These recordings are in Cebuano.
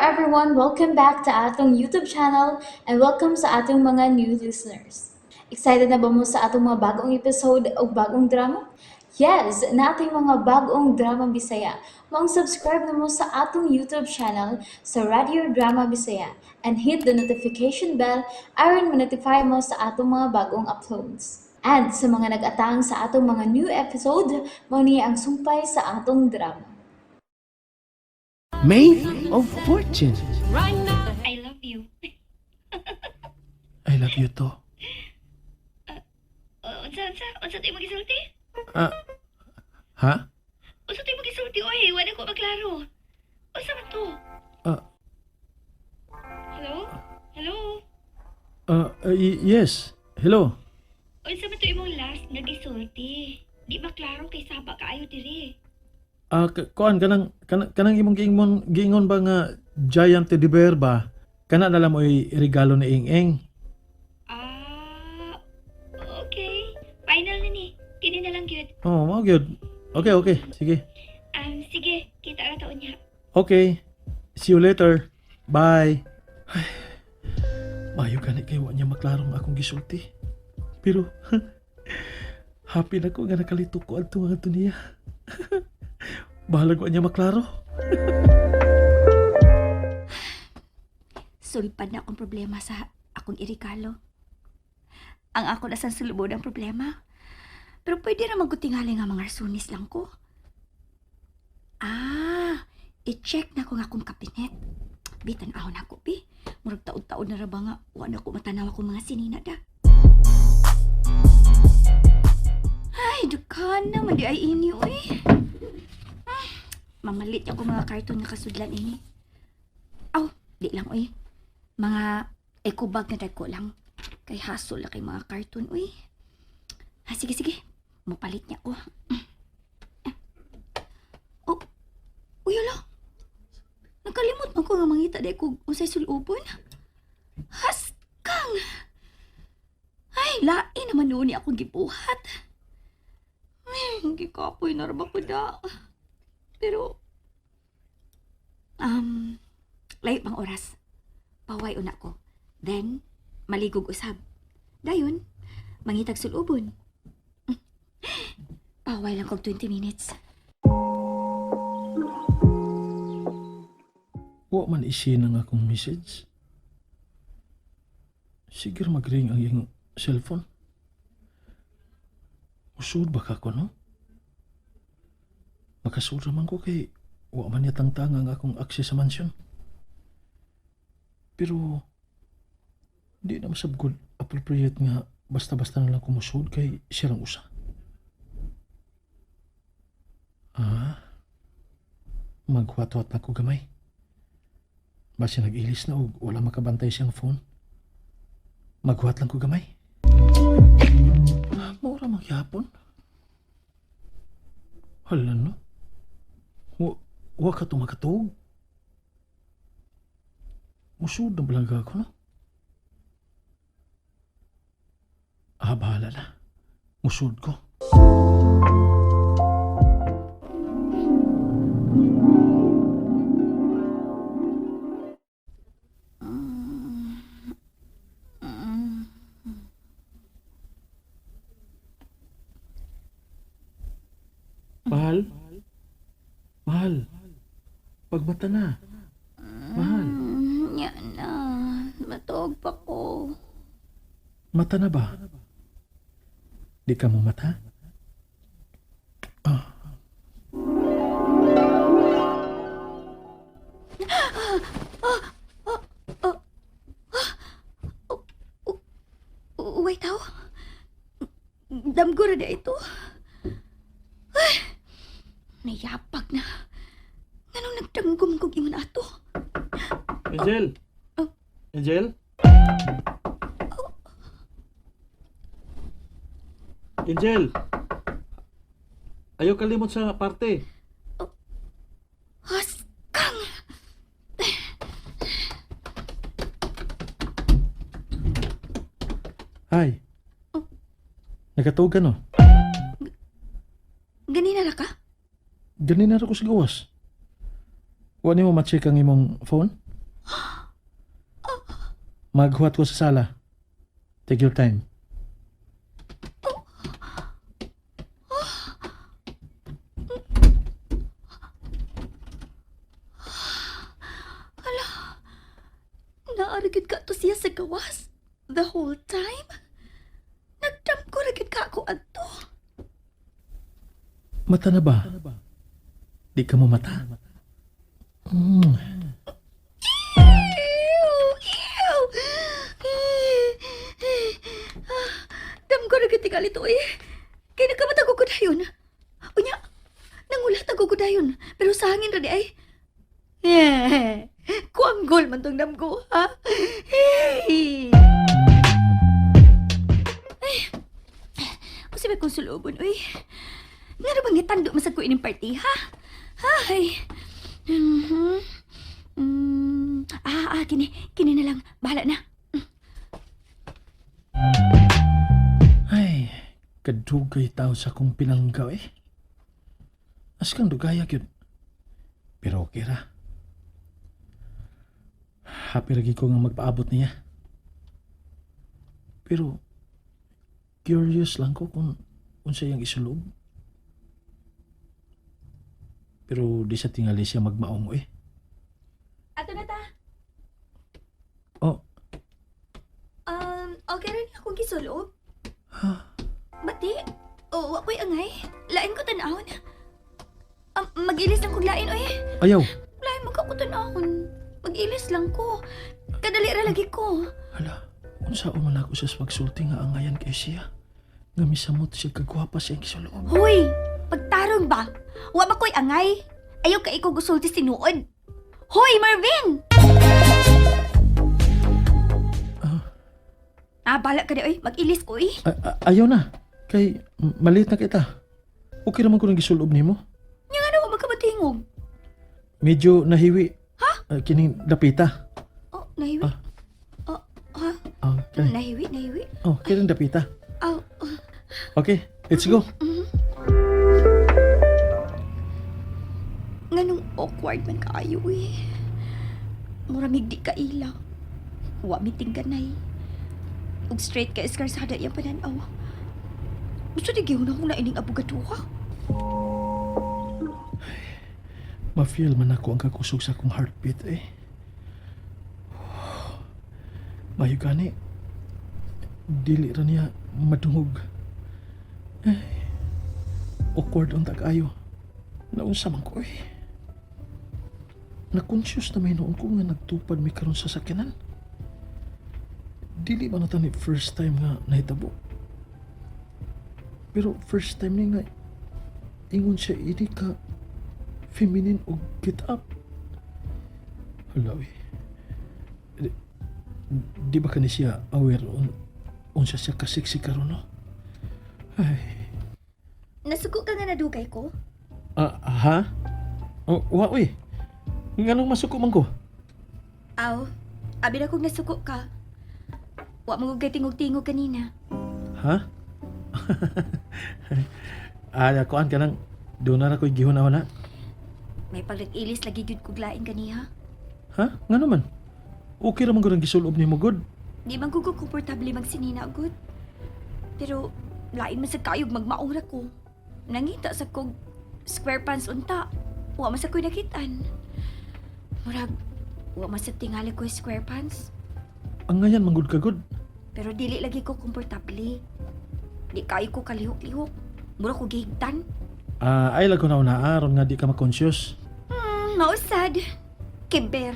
everyone! Welcome back to atong YouTube channel and welcome sa atong mga new listeners. Excited na ba mo sa atong mga bagong episode o bagong drama? Yes, nating mga bagong drama Bisaya. Maong subscribe na mo sa atong YouTube channel sa Radio Drama Bisaya and hit the notification bell aron ma-notify mo sa atong mga bagong uploads. And sa mga nag-atang sa atong mga new episode, mao ni ang sumpay sa atong drama. Maid of Fortune. I love you. I love you too. Unsa unsa unsa tayo magisulti? Ah, ha? Unsa tayo magisulti oy? Wala ko maklaro. Unsa man to? Ah, Hello? Hello? yes. Hello. Unsa man to imong last nga gisulti? Di maklaro kay saba kaayo diri. Ah, kuan kanang imong giingon ba nga giant teddy bear ba? Kana na lang mo'y regalo ni Ing Ing. Ah, okay. Final na ni. Kini na lang gyud. Oh, mao gyud. Okay, okay. Sige. Sige, kita ra ta unya. Okay. See you later. Bye. Ay, maayo gani kay wa niya maklaro ang akong gisulti. Pero happy na ko nga nakalito ko adto nga niya. Bahalag wa niya maklaro. Sulpad na akong problema sa akong irikalo. Ang ako na sa sulubod ang problema. Pero pwede ra magkutingali nga mga rasunis lang ko. Ah, i-check na ko nga akong kabinet. Bitan ahon ako, bi. Murag taon-taon na ra ba nga, wa na ko matanaw akong mga sinina da. Ay, dukan na, mandi ay ini, uy. Mamalit ako mga karton nga kasudlan ini. Aw, di lang, uy. Mga eco bag na dagko lang. Kay hasol na kay mga karton, uy. Ah, sige, sige. Mupalit niya ko. Oh, uy, ala. Nakalimot man ko nga mangita di ko unsay sulubon. Haskang! Ay, lain naman noon ni akong gibuhat. Ay, gikapoy na ra ba ko da. Pero, um, layo pang oras. Paway una ko. Then, maligog usab. Dayon, mangitag sulubon. Paway lang kog 20 minutes. Wa man isin ang akong message. Sige magring ang iyang cellphone. Usod ba ka ko, no? Makasud man ko kay wa man niya tangtang ang akong access sa mansyon. Pero di na masabgod appropriate nga basta-basta na lang kumusod kay siya lang usa. Ah, maghuwat-huwat na ko gamay. Basta nag-ilis na og wala makabantay siyang phone. Maghuwat lang ko gamay. Ah, maura magyapon. Hala no. Wa ka tumakatog. Musud na balangga ko no. Ah, bahala na. Musud ko. Mahal? Mahal. Pagmata na. Mahal. Yan na. Matuog pa ko. Mata na ba? Di ka mo mata? Ah. Uway tao. Damgo na ito. Ay, nayapag na. Nganong nagdamgo man kog ingon ato? Angel! Oh. Angel? Angel! Ayaw kalimot sa parte. Haskang! Hi. Nakatuog ka no? Ganina ra ka? Ganina ra ko sa gawas. Wa nimo ma-check ang imong phone? Maghuwat ko sa sala. Take your time. Naaragid ka to siya sa gawas. The whole time? Nagdam ko ragid ka ako adto. Mata na ba? Di ka mamata? Mm. Ew! Ew! Ah, dam ko ragid tingali to eh. Kay nagkamata ko dayon. Unya, nangulat ako ko dayon. Pero sa hangin ra di ay. Eh, kuanggol man tong dam ko, ha? Hey! Ay, usa ba kong sulobon, uy? Ngano bang gitando man sad ko ining party, ha? Ay. Mhm. Ah, ah, kini, kini na lang. Bahala na. Ay, kadugay tao sa akong pinanggaw eh. Askang dugaya gyud. Pero okay ra. Happy lagi ko nga magpaabot niya. Pero curious lang ko kung unsa iyang isulob. Pero di sa tingali siya magmaong eh. Ato na ta. Oh, Okay ra ni akong gisulob. ha? Bati? Oo, ako'y angay. Lain ko tanahon. Mag-ilis lang kog lain, oy. Ayaw. Lain mo ka ko tanahon. Mag-ilis lang ko. Kadali ra lagi ko. Hala, unsa man ako sa pagsulti nga angayan kay siya. Nga misamot siya kagwapa siya ang gisulob. Hoy, pagtarong ba? Wa ba ko'y angay? Ayaw ka ikaw gusulti sinuod. Hoy, Marvin! Ah. Ah, bala ka di, oy. Mag-ilis ko, oy. Ayaw na. Kay maliit na kita. Okay naman ko nang gisulob nimo. Nya nga na, wa magkabatingog. Medyo nahiwi. Ha? Kining dapita. Oh, nahiwi. Ah. Oh, ha? Ah, kini. Nahiwi, nahiwi. Oh, kining dapita. Oh, oh. Okay, let's go. Nganong awkward man kaayo eh. Muramig di ka ila. Wa mi tingganay. Ug straight ka eskarsada iyang pananaw. Gusto di gihon akong naining abogaduha. Ma-feel man ako ang kakusog sa akong heartbeat eh. Mayo gani. Dili ra niya madungog. Eh, awkward unta kaayo. Naunsa man ko eh. Na-conscious na may noon ko nga nagtupad mi karon sa sakyanan. Dili ba na tani first time nga nahitabo? Pero first time ni nga ingon siya ini ka feminine og get up. Hala, eh. Di, di ba kani siya aware unsa siya kasiksi karon no? Ay. Nasuko ka nga nadugay ko? Ah, ha? Oh, wa uy. Nganong masuko man ko? Aw, abi na kong nasuko ka. Wa mo gugay tingog-tingog kanina. Ha? Ah, kuan ka lang. Doon na ko'y gihon na. May paglag-ilis lagi gyud kog lain kaniha. Ha? Ngano man? Okay ra man gud ang gisulob nimo gud. Di man ko komportable magsinina gud. Pero lain man sa kayog magmaong ra ko. Nangita sa kog square pants unta. Wa man sa ko'y nakitan. Murag wa man sa tingali ko square pants. Ang ngayan man gud ka gud. Pero dili lagi ko komportable. Di kayo ko kalihok-lihok. Mura ko gihigtan. Ah, ay lago na una aron nga di ka ma-conscious. Mausad. Kiber.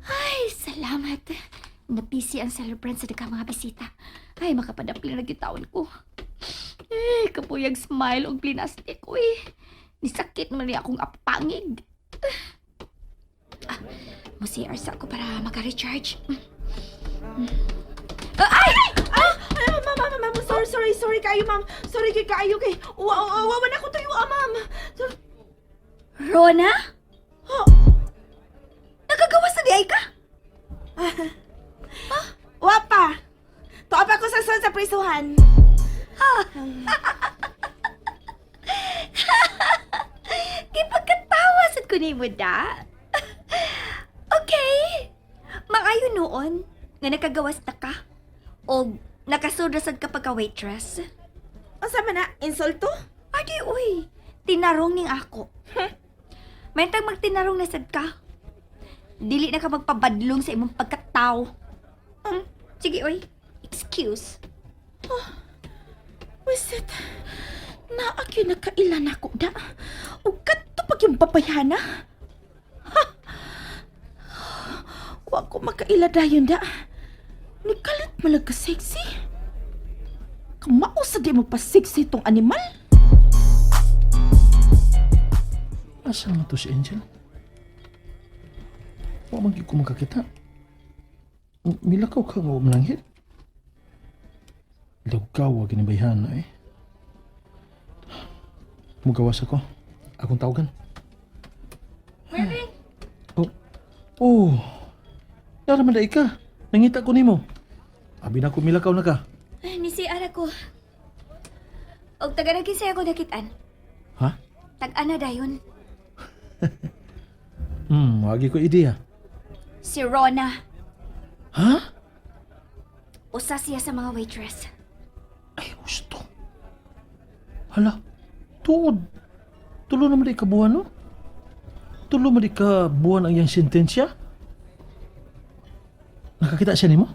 Ay, salamat. Napisi ang celebrant sa daghang mga bisita. Ay, makapadapli na gyud taon ko. Eh, kapuyag smile og plastic ko eh. Nisakit man ni akong apangig. Ah, mo CR sa ako para maka-recharge. Ah, ay! Ay, ma'am, ma'am, ma'am, sorry, sorry, sorry kayo, ma'am. Sorry kay kayo kay. Wa, wa, wa, na ko tuyo, ah, ma'am. Sorry. Rona? Oh, Nakagawas na di ay ka? wa pa. Tuwa pa ko sa son sa prisuhan. nimo da? Okay. Maayo noon nga nakagawas na ka. O nakasudra sad ka pagka waitress. Unsa man na insulto? Adi uy, tinarong ning ako. Maytag magtinarong na sad ka. Dili na ka magpabadlong sa imong pagkatao. Sige uy, excuse. Wisit. Naa gyud nakaila nako da. Ug kadto pag yung babayhana. Ha. Wa ko makaila dayon da. Nikalit malag ka sexy. Kamao sa di mo pa sexy tong animal. Asa naman to si Angel? Wa man gyud ko makakita. Milakaw ka nga wa mananghid. Lagaw wa ginibayhan eh. Mugawas ako. Akong tawagan. Mervin! Oh. Oh. Nara man dai ka. Nangita ko nimo. Abi na ko milakaw na ka. Ay, ni si ara ko. Og taga sa ako nakitaan. Ha? Tag-ana dayon. Wagi ko ideya. Si Rona. Ha? Usa siya sa mga waitress. Ay, gusto. Hala, tuod. Tulo naman di ka buwan, no? Tulo man di ka buwan ang iyang sentensya? Nakakita siya nimo?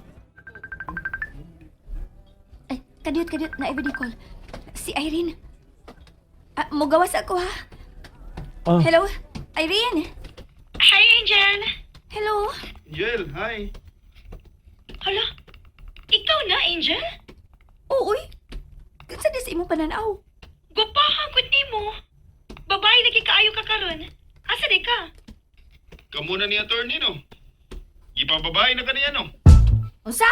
Ay, kadiyot, kadiyot. Na everyday call. Si Irene. Ah, mugawas ako ha. Ah, Hello? Irene! Hi, Angel! Hello? Angel, hi. Hala, ikaw na, Angel? Oo, uy. Kinsa di sa imong pananaw? Gupahan ko nimo. Babae lagi kaayo ka karon. Asa di ka? Kamu na ni attorney, no? Ipababae na kaniya, no? Unsa?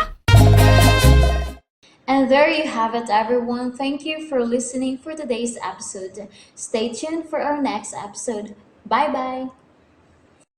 And there you have it, everyone. Thank you for listening for today's episode. Stay tuned for our next episode. Bye bye.